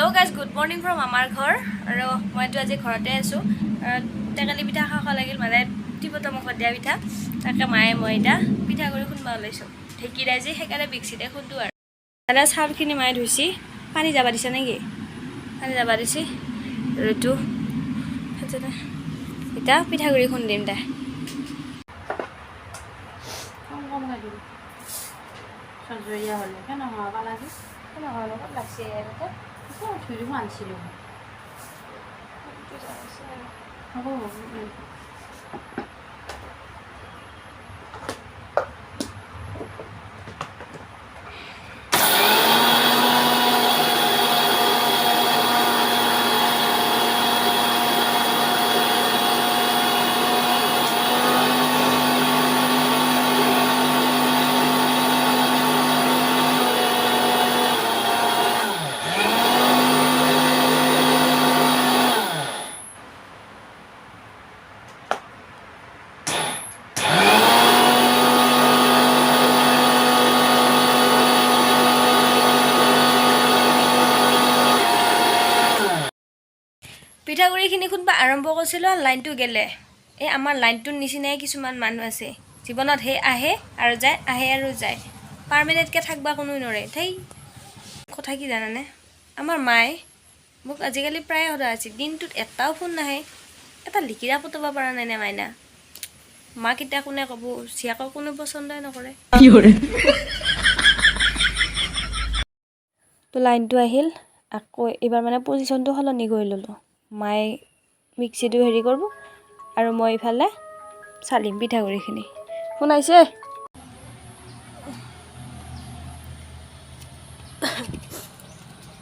Hello guys, good morning from আমাৰ ঘৰ। আৰু মইতো আজি ঘৰতে আছোঁ। টেকেলি পিঠা খাব লাগিল, মানে টিপত মুখত দিয়া পিঠা। তাকে মায়ে মই এতিয়া পিঠাগুড়ি খুন্দবা ওলাইছোঁ। ঢেঁকী নাই যে, সেইকাৰণে মিক্সিতে খুন্দো। আৰু মানে চাউলখিনি মায়ে ধুইছি। পানী যাব দিছে নেকি? পানী যাব দিছে। আৰু এইটো এতিয়া পিঠাগুড়ি খুন্দিম দে। কম কমকৈ দিবি, চজৰীয়া হ'লে কেনেকুৱা পালাগি। লাগছে। ধুই দিব আনিছিলোঁ। হ'ব হ'ব। পিঠাগুড়িখিনি খুন্দবা আৰম্ভ কৰিছিলোঁ আৰু লাইনটো গেলে। এই আমাৰ লাইনটোৰ নিচিনাই কিছুমান মানুহ আছে জীৱনত, সেই আহে আৰু যায়, আহে আৰু যায়, পাৰ্মানেণ্টকৈ থাকবা কোনো নৰে। ধেই, কথা কি জানানে? আমাৰ মায়ে মোক আজিকালি প্ৰায়ে সোধা হৈছে, দিনটোত এটাও ফোন নাহে, এটা লিকিৰা পতাব পৰা নাই নে মাইনা? মাক এতিয়া কোনে ক'ব, জীয়েকক কোনো পচন্দই নকৰে। তো লাইনটো আহিল আকৌ। এইবাৰ মানে পজিশ্যনটো সলনি কৰি ল'লোঁ। মায়ে মিক্সিটো হেৰি কৰিব আৰু মই ইফালে চালিম পিঠাগুড়িখিনি। শুনাইছে।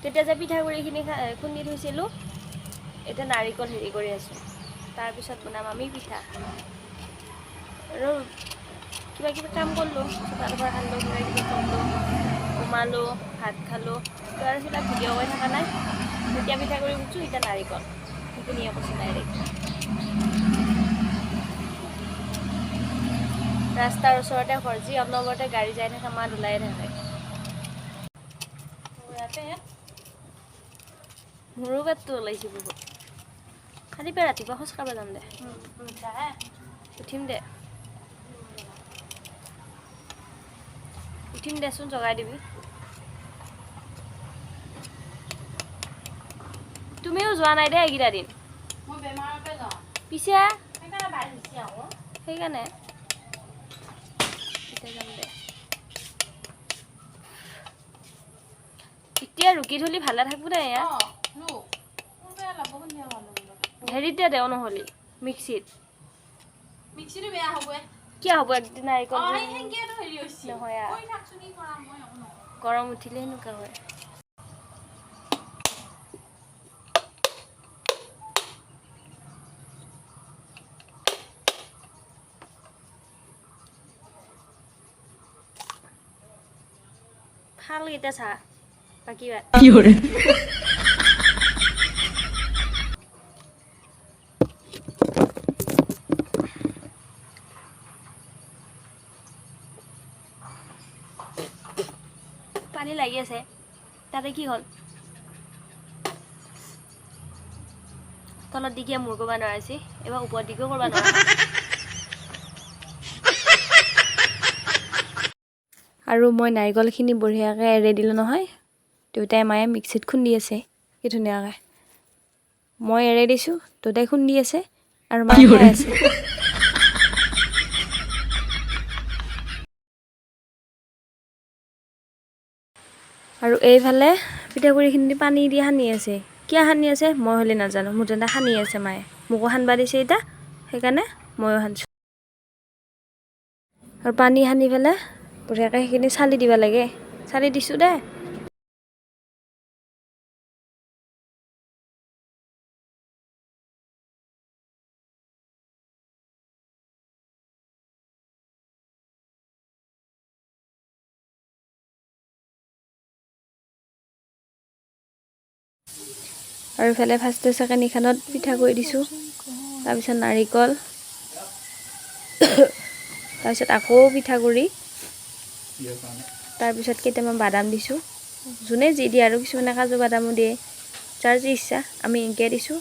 তেতিয়া যে পিঠাগুড়িখিনি খুন্দি থৈছিলোঁ, এতিয়া নাৰিকল হেৰি কৰি আছোঁ। তাৰপিছত বনাম আমি পিঠা। আৰু কিবা কিবি কাম কৰিলোঁ, চোতাল ঘৰ সাৰিলোঁ, কিবা কিবি কৰিলোঁ, সোমালোঁ, ভাত খালোঁ। তো আৰু সেইবিলাক ভিডিঅ' কৰি থকা নাই। তেতিয়া পিঠাগুড়ি খুন্দছোঁ, এতিয়া নাৰিকল, সেইখিনিয়ে কৈছোঁ ডাইৰেক্ট। ৰাস্তাৰ ওচৰতে ঘৰ, যি অনবৰতে গাড়ী যাই থাকে, মাত ওলাই থাকে। মোৰো পেটটো ওলাইছে বহুত। কালি পৰা ৰাতিপুৱা খোজ কাঢ়িব যাম দে। উঠিম দে, উঠিম দেচোন, জগাই দিবি। তুমিও যোৱা নাই দেই এইকেইটা দিন। মই বেমাৰতে যাওঁ। পিছে সেইকাৰণে বাঢ়িছে আকৌ। সেইকাৰণে এতিয়া যাম দে। এতিয়া ৰুকি থলি ভালে থাকব দে এয়া। অঁ, লোক কোনটো লাগব সন্ধিয়া ভাল হ'ব। হেৰিতে দেও নহ'লি মিক্সিত। মিক্সিটো বেয়া হ'বই। কিয় হ'ব? একদিন নাৰিকল অঁ, সেনকেতো হেৰি হৈছে। নহয় আ। কৈ থাকচোন, কি কৰা, মই একো নকওঁ। গৰম উঠিলে সেনেকুৱা হয়। ফালকেইটা চা, বাকী বাদ। পানী লাগি আছে তাতে। কি হ'ল? তলত দি কিয় মূৰ কৰিব নোৱাৰিছি, এইবাৰ ওপৰত দিকেও কৰিব নোৱাৰা। আৰু মই নাৰিকলখিনি বঢ়িয়াকৈ এৰে দিলোঁ নহয়। দেউতাই মায়ে মিক্সিত খুন্দি আছে কি ধুনীয়াকৈ। মই এৰে দিছোঁ, দেউতাই খুন্দি আছে আৰু মায়ে খাই আছে। আৰু এইফালে পিঠাগুড়িখিনি পানী দি সানি আছে। কিয় সানি আছে মই হ'লে নাজানো, মুঠতে সানি আছে মায়ে। মোকো সানবা দিছে এতিয়া, সেইকাৰণে ময়ো সানছোঁ। আৰু পানী সানি পেলাই বঢ়িয়াকৈ সেইখিনি চালি দিব লাগে। চালি দিছোঁ দে। আৰু ইফালে ফাৰ্ষ্টে চেকেনিখনত পিঠাগুড়ি দিছোঁ, তাৰপিছত নাৰিকল, তাৰপিছত আকৌ পিঠাগুড়ি, তাৰপিছত কেইটামান বাদাম দিছোঁ। যোনে যি দিয়ে আৰু, কিছুমানে কাজু বাদামো দিয়ে। যাৰ যি ইচ্ছা, আমি এনেকৈ দিছোঁ।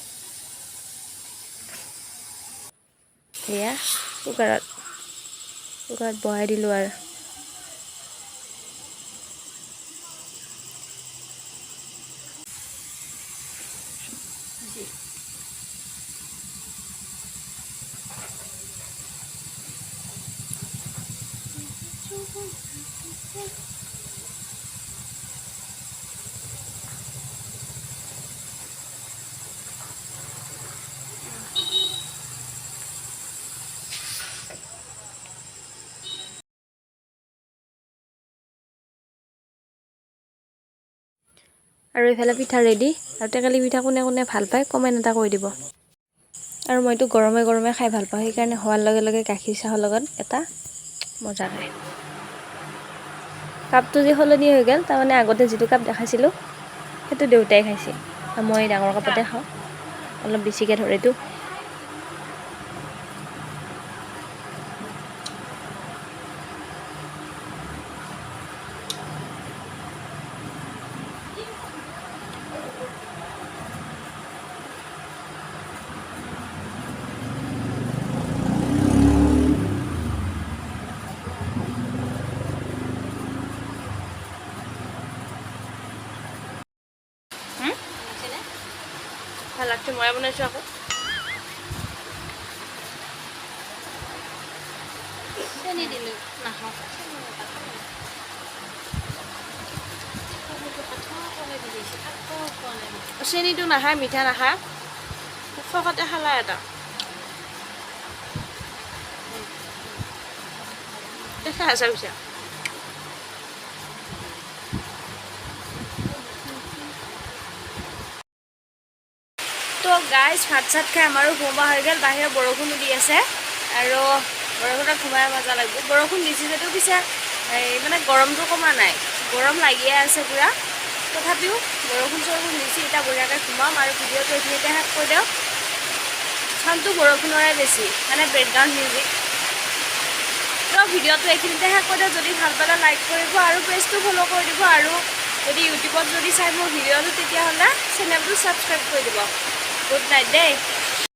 এয়া কুকাৰত বহাই দিলোঁ আৰু। আৰু এইফালে পিঠা ৰেডি। আৰু টেকেলি পিঠা কোনে কোনে ভাল পায়, কমেণ্ট এটা কৰি দিব। আৰু মইতো গৰমে গৰমে খাই ভাল পাওঁ, সেইকাৰণে হোৱাৰ লগে লগে গাখীৰ চাহৰ লগত এটা মজা খায়। কাপটো যে সলনি হৈ গ'ল, তাৰমানে আগতে যিটো কাপ দেখাইছিলোঁ সেইটো দেউতাই খাইছিল আৰু মই ডাঙৰ কাপতে খাওঁ, অলপ বেছিকৈ ধৰেতো। ভাল লাগছে, মই বনাইছোঁ আকৌ। চেনি দিলোঁ নাখাওঁ। চেনিটো নাখায়, মিঠা নাখায়, খকতে খালা এটা দেখা আছে পিছে। তো গাইজ, ভাত চাত খাই আমাৰো ঘুমা হৈ গ'ল। বাহিৰত বৰষুণো দি আছে আৰু বৰষুণত ঘুমাই মজা লাগিব। বৰষুণ দিছে যদিও পিছে এই মানে গৰমটো কমা নাই, গৰম লাগিয়ে আছে পূৰা। তথাপিও বৰষুণ চৰষুণ দিছে, এতিয়া বঢ়িয়াকৈ ঘুমাম। আৰু ভিডিঅ'টো এইখিনিতে শেষ কৰি দিওঁ। চাউণ্ডটো বৰষুণৰে বেছি, মানে বেকগ্ৰাউণ্ড মিউজিক। তো ভিডিঅ'টো এইখিনিতে শেষ কৰি দিওঁ। যদি ভাল পালে লাইক কৰিব আৰু পেজটো ফ'ল' কৰি দিব। আৰু যদি ইউটিউবত যদি চাই মোৰ ভিডিঅ'টো, তেতিয়াহ'লে চেনেলটো ছাবস্ক্ৰাইব কৰি দিব। গুড নাইট দেই।